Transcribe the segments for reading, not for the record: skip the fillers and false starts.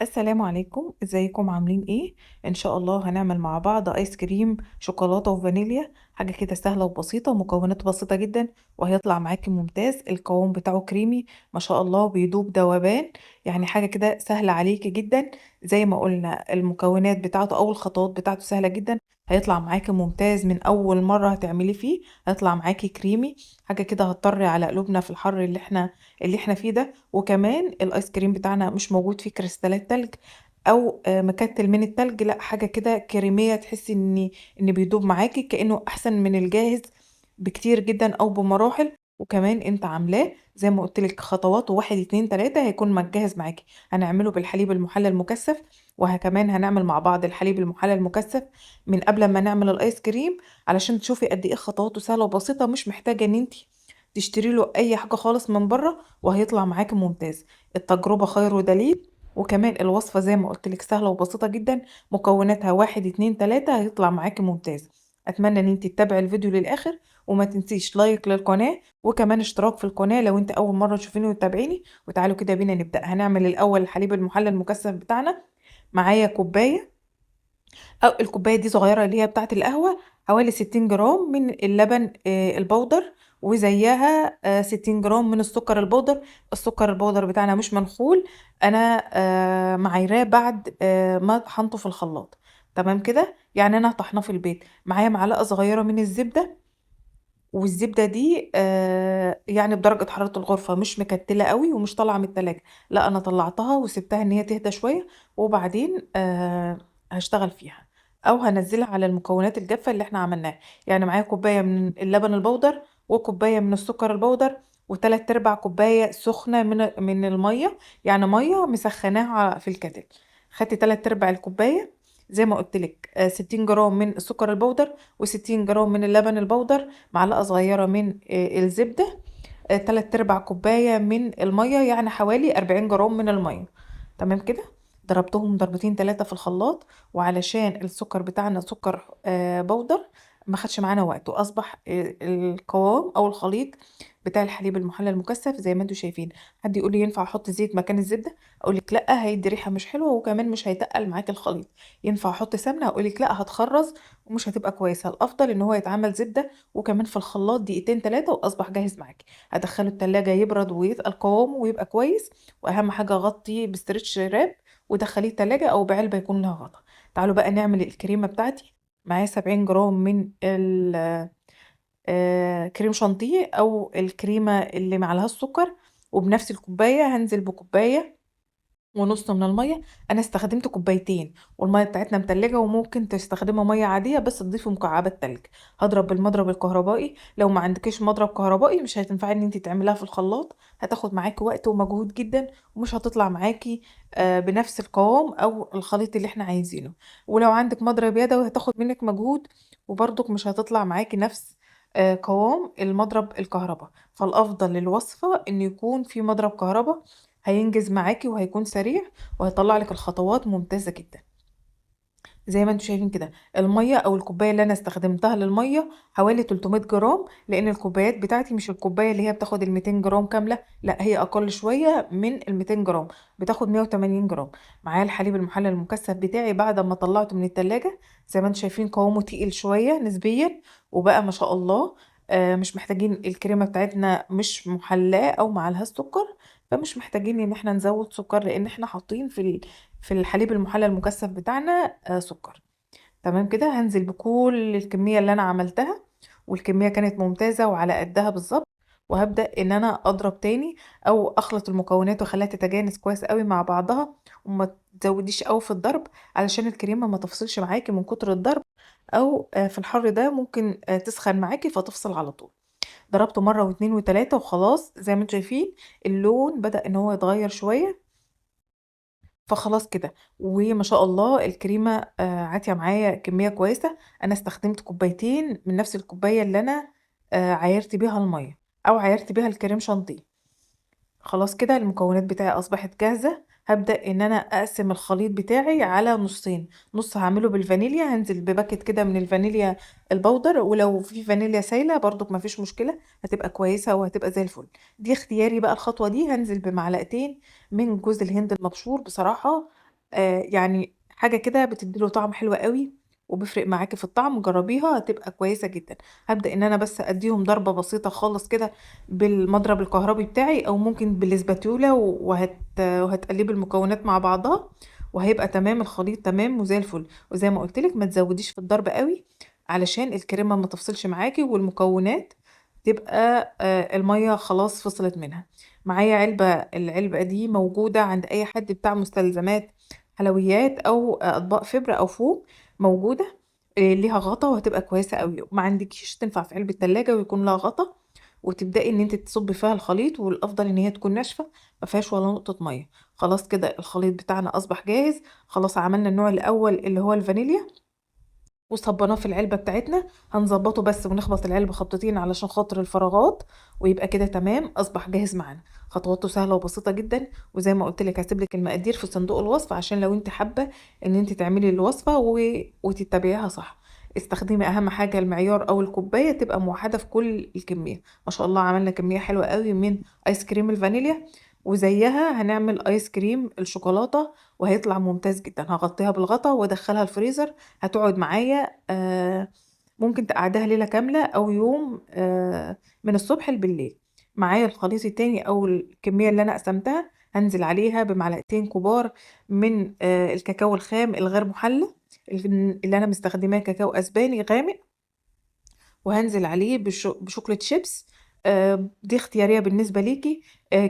السلام عليكم، ازيكم؟ عاملين ايه؟ ان شاء الله هنعمل مع بعض ايس كريم شوكولاتة وفانيليا، حاجة كده سهلة وبسيطة، مكوناته بسيطة جدا وهيطلع معاكي ممتاز. القوام بتاعه كريمي ما شاء الله، بيدوب ذوبان، يعني حاجة كده سهلة عليكي جدا. زي ما قلنا المكونات بتاعته او الخطوات بتاعته سهلة جدا، هيطلع معاكي ممتاز من اول مرة هتعملي فيه، هيطلع معاكي كريمي، حاجة كده هتطري على قلوبنا في الحر اللي احنا فيه ده. وكمان الايس كريم بتاعنا مش موجود فيه كريستالات تلج او مكتل من التلج، لا حاجة كده كريميه تحسي ان بيدوب معاكي، كانه احسن من الجاهز بكتير جدا او بمراحل. وكمان انت عاملاه زي ما قلت لك خطواته 1 2 3 هيكون متجهز معاكي. هنعمله بالحليب المحلى المكثف، وكمان هنعمل مع بعض الحليب المحلى المكثف من قبل ما نعمل الايس كريم، علشان تشوفي قد ايه خطواته سهلة وبسيطة، مش محتاجه ان انت تشتري له اي حاجة خالص من بره، وهيطلع معاكي ممتاز. التجربة خير ودليل. وكمان الوصفة زي ما قلت لك سهلة وبسيطة جدا، مكوناتها 1 2 3 هيطلع معاكي ممتاز. اتمنى ان انت تتابعي الفيديو للاخر، وما تنسيش لايك للقناة وكمان اشتراك في القناة لو انت اول مرة تشوفيني وتتابعيني. وتعالوا كده بينا نبدا. هنعمل الاول الحليب المحلى المكثف بتاعنا. معايا كوباية، او الكوباية دي صغيرة اللي هي بتاعه القهوة، حوالي 60 جرام من اللبن البودر، وزيها 60 جرام من السكر البودر. السكر البودر بتاعنا مش منخول، انا معايراه بعد ما طحنته في الخلاط. تمام كده، يعني انا طحناه في البيت. معايا معلقه صغيرة من الزبدة، والزبده دي يعني بدرجة حرارة الغرفة، مش مكتله قوي ومش طالعه من التلاجة، لا انا طلعتها وسبتها ان هي تهدى شوية، وبعدين هشتغل فيها او هنزلها على المكونات الجافه اللي احنا عملناها. يعني معايا كوباية من اللبن البودر، وكوبايه من السكر البودر، وتلات ارباع كوباية سخنة من المية، يعني مية مسخناها في الكتل. خدت تلات ارباع الكوباية زي ما قلت لك، 60 جرام من السكر البودر، وستين جرام من اللبن البودر، معلقه صغيرة من الزبدة، 3/4 كوباية من المية، يعني حوالي 40 جرام من المية. تمام كده، ضربتهم ضربتين 3 في الخلاط. وعلشان السكر بتاعنا سكر بودر ما خدش معانا وقت، واصبح القوام او الخليط بتاع الحليب المحلى المكثف زي ما انتم شايفين. حد يقول لي ينفع احط زيت مكان الزبدة؟ اقول لك لا، هيدي ريحه مش حلوة وكمان مش هيتقل معاك الخليط. ينفع احط سمنه؟ اقول لك لا، هتخرز ومش هتبقى كويسة. الافضل ان هو يتعمل زبدة، وكمان في الخلاط دقيقتين 3 واصبح جاهز معاكي. هدخله التلاجة يبرد ويتقل قوامه ويبقى كويس، واهم حاجة غطيه ب stretch wrap ودخليه التلاجة او بعلبه يكون لها غطا. تعالوا بقى نعمل الكريمة بتاعتي. معايا 70 جرام من كريم شانتيه او الكريمة اللي معلها السكر، وبنفس الكوباية هنزل بكوبايه ونص من المية. انا استخدمت كوبايتين، والمية بتاعتنا متلجه، وممكن تستخدمها مية عادية بس تضيفي مكعبات تلج. هضرب بالمضرب الكهربائي، لو ما عندكيش مضرب كهربائي مش هتنفعي ان انت تعمليها في الخلاط، هتاخد معاكي وقت ومجهود جدا، ومش هتطلع معاكي بنفس القوام او الخليط اللي احنا عايزينه. ولو عندك مضرب يدوي هتاخد منك مجهود، وبرضك مش هتطلع معاكي نفس قوام المضرب الكهرباء. فالافضل للوصفه ان يكون في مضرب كهرباء، هينجز معاكي وهيكون سريع وهيطلع لك الخطوات ممتازة جدا. زي ما انتم شايفين كده المية او الكوباية اللي انا استخدمتها للمية حوالي 300 جرام، لان الكوبايات بتاعتي مش الكوباية اللي هي بتاخد ال 200 جرام كاملة، لا هي اقل شوية من ال 200 جرام، بتاخد 180 جرام. معايا الحليب المحلى المكثف بتاعي بعد ما طلعته من التلاجة، زي ما انتم شايفين قوامه تقيل شوية نسبيا، وبقى ما شاء الله، مش محتاجين الكريمة بتاعتنا مش محلاه او معلها السكر، فمش محتاجين ان احنا نزود سكر لان احنا حاطين في الحليب المحلى المكثف بتاعنا سكر. تمام كده، هنزل بكل الكمية اللي انا عملتها، والكمية كانت ممتازة وعلى قدها بالظبط. وهبدأ ان انا اضرب تاني او اخلط المكونات واخليها تتجانس كويس قوي مع بعضها، وما تزوديش قوي في الضرب علشان الكريمة ما تفصلش معاكي من كتر الضرب، او في الحر ده ممكن تسخن معاكي فتفصل على طول. ضربته مرة واتنين وتلاتة وخلاص، زي ما انتم شايفين اللون بدأ ان هو يتغير شوية، فخلاص كده. وما شاء الله الكريمة عاتية معايا كمية كويسة. انا استخدمت كوبايتين من نفس الكوباية اللي انا عايرت بيها المية او عايرت بيها الكريم شانتيه. خلاص كده المكونات بتاعي اصبحت جاهزة. هبدأ ان انا اقسم الخليط بتاعي على نصين، نص هعمله بالفانيليا، هنزل بباكت كده من الفانيليا البودر، ولو في فانيليا سايلة برضك مفيش مشكلة، هتبقى كويسة وهتبقى زي الفل. دي اختياري بقى الخطوة دي. هنزل بمعلقتين من جوز الهند المبشور، بصراحة يعني حاجة كده بتدي له طعم حلو قوي وبيفرق معاكي في الطعم، جربيها هتبقى كويسة جدا. هبدأ ان انا بس اديهم ضربة بسيطة خالص كده بالمضرب الكهربي بتاعي، او ممكن بالاسباتيولا، وهتقلبي المكونات مع بعضها وهيبقى تمام الخليط تمام وزي الفل. وزي ما قلت لك ما تزوديش في الضرب قوي علشان الكريمة ما تفصلش معاكي والمكونات تبقى المية خلاص فصلت منها. معايا علبة، العلبة دي موجودة عند اي حد بتاع مستلزمات حلويات او اطباق فبر او فوم، موجودة، ليها غطا وهتبقى كويسة قوي. ما عندكيش تنفع في علبة تلاجة ويكون لها غطا، وتبدأي ان انت تصبي فيها الخليط، والافضل ان هي تكون ناشفة ما فيهاش ولا نقطة مية. خلاص كده الخليط بتاعنا اصبح جاهز. خلاص عملنا النوع الاول اللي هو الفانيليا وصبناه في العلبة بتاعتنا، هنظبطه بس ونخبط العلبة خبطتين علشان خاطر الفراغات، ويبقى كده تمام اصبح جاهز معانا. خطواته سهلة وبسيطة جدا، وزي ما قلت لك هسيب لك المقادير في صندوق الوصف عشان لو انت حابة ان انت تعملي الوصفة وتتبعيها صح. استخدمي اهم حاجة المعيار او الكوباية تبقى موحدة في كل الكمية. ما شاء الله عملنا كمية حلوة قوي من ايس كريم الفانيليا، وزيها هنعمل ايس كريم الشوكولاتة وهيطلع ممتاز جدا. هغطيها بالغطا وادخلها الفريزر، هتقعد معايا، ممكن تقعدها ليلة كاملة او يوم، من الصبح لبالليل. معايا الخليط التاني او الكمية اللي انا قسمتها هنزل عليها بمعلقتين كبار من الكاكاو الخام الغير محلى اللي انا مستخدماه كاكاو اسباني غامق، وهنزل عليه بشوكولاتة شيبس، دي اختيارية بالنسبة ليكي.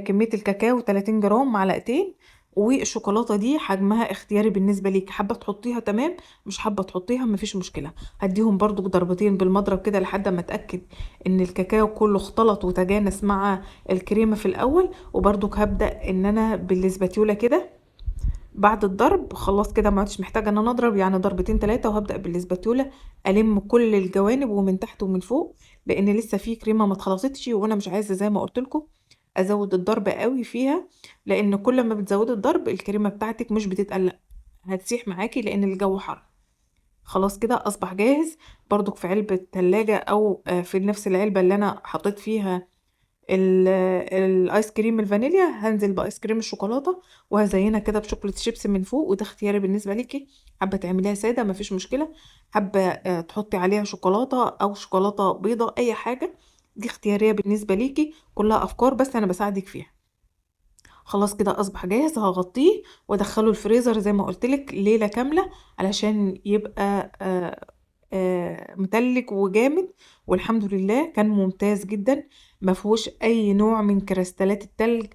كمية الكاكاو 30 جرام معلقتين، والشوكولاتة دي حجمها اختياري بالنسبة ليكي، حابة تحطيها تمام، مش حابة تحطيها مفيش مشكلة. هديهم برضو ضربتين بالمضرب كده لحد ما اتأكد ان الكاكاو كله اختلط وتجانس مع الكريمة في الاول، وبرضو هبدأ ان انا بالاسباتيولا كده بعد الضرب. خلاص كده ما عدتش محتاجة ان انا اضرب، يعني ضربتين تلاتة، وهبدأ بالاسباتيولا الم كل الجوانب ومن تحت ومن فوق، لان لسه في كريمة ما اتخلطتش، وانا مش عايزة زي ما قلت لكم ازود الضرب قوي فيها، لان كل ما بتزودي الضرب الكريمة بتاعتك مش بتتقلق، هتسيح معاكي لان الجو حر. خلاص كده اصبح جاهز. برضك في علبة تلاجة او في نفس العلبة اللي انا حطيت فيها الايس كريم الفانيليا، هنزل بايس كريم الشوكولاتة وهزينها كده بشوكولاته شيبس من فوق، وده اختياري بالنسبة ليكي، حابة تعمليها ساده مفيش مشكلة، حابة تحطي عليها شوكولاتة او شوكولاتة بيضة، اي حاجة، دي اختيارية بالنسبة ليكي، كلها افكار بس انا بساعدك فيها. خلاص كده اصبح جاهز. هغطيه وادخله الفريزر زي ما قلتلك ليلة كاملة علشان يبقى متلج وجامد، والحمد لله كان ممتاز جدا، ما فيهوش اي نوع من كريستالات التلج،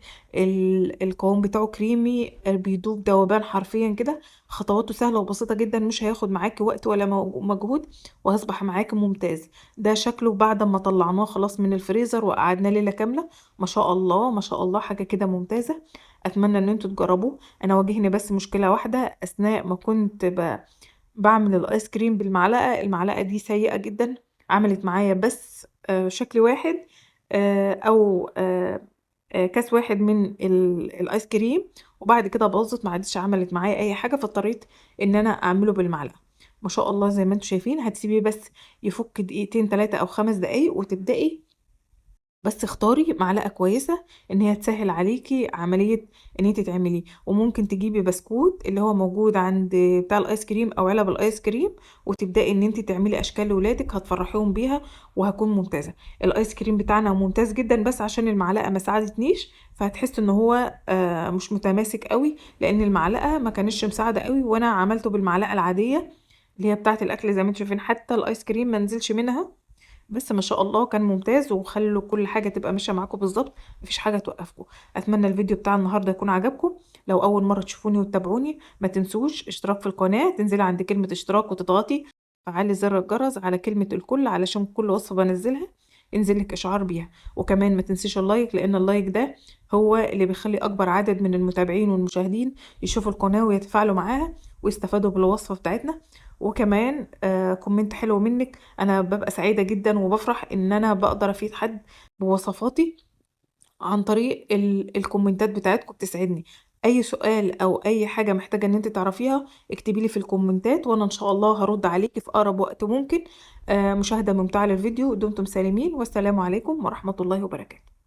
القوام بتاعه كريمي، بيدوب ذوبان حرفيا كده. خطواته سهلة وبسيطة جدا، مش هياخد معاكي وقت ولا مجهود، وهصبح معاكي ممتاز. ده شكله بعد ما طلعناه خلاص من الفريزر وقعدنا ليلة كاملة، ما شاء الله ما شاء الله، حاجة كده ممتازة. اتمنى ان انتوا تجربوه. انا واجهني بس مشكلة واحدة اثناء ما كنت بعمل الايس كريم بالمعلقة، المعلقة دي سيئة جدا، عملت معايا بس، شكل واحد، او، كاس واحد من الايس كريم، وبعد كده باظت، ما عادش عملت معايا اي حاجة، فاضطريت ان انا اعمله بالمعلقة. ما شاء الله زي ما انتم شايفين، هتسيبيه بس يفك دقيقتين 3 او 5 دقايق وتبدأي بس اختاري معلقة كويسة ان هي تسهل عليكي عملية ان انت تعمليه. وممكن تجيبي بسكوت اللي هو موجود عند بتاع الايس كريم او علب الايس كريم، وتبدأي ان انت تعملي اشكال لولادك هتفرحيهم بيها وهتكون ممتازة. الايس كريم بتاعنا ممتاز جدا، بس عشان المعلقة ما ساعدتنيش فهتحس ان هو، مش متماسك قوي، لان المعلقة ما كانتش مساعدة قوي، وانا عملته بالمعلقة العادية اللي هي بتاعة الاكل زي ما انتم شايفين، حتى الايس كريم ما نزلش منها، بس ما شاء الله كان ممتاز. وخلوا كل حاجة تبقى ماشية معاكم بالظبط، مفيش حاجة توقفكم. أتمنى الفيديو بتاع النهاردة يكون عجبكم. لو أول مرة تشوفوني وتتابعوني ما تنسوش اشتراك في القناة، تنزلي عند كلمة اشتراك وتضغطي فعلي زر الجرس على كلمة الكل علشان كل وصفة بنزلها ينزل لك إشعار بيها. وكمان ما تنسيش ال like، لأن ال like ده هو اللي بيخلي أكبر عدد من المتابعين والمشاهدين يشوفوا القناة ويتفاعلوا معاها ويستفادوا بالوصفة بتاعتنا. وكمان، comment حلو منك، أنا ببقى سعيدة جدا وبفرح إن أنا بقدر أفيد حد بوصفاتي عن طريق الكومنتات بتاعتكم، بتسعدني. أي سؤال أو أي حاجة محتاجة إن أنت تعرفيها اكتبي لي في الكومنتات، وأنا إن شاء الله هرد عليكي في أقرب وقت ممكن. مشاهدة ممتعة للفيديو، دمتم سالمين، والسلام عليكم ورحمة الله وبركاته.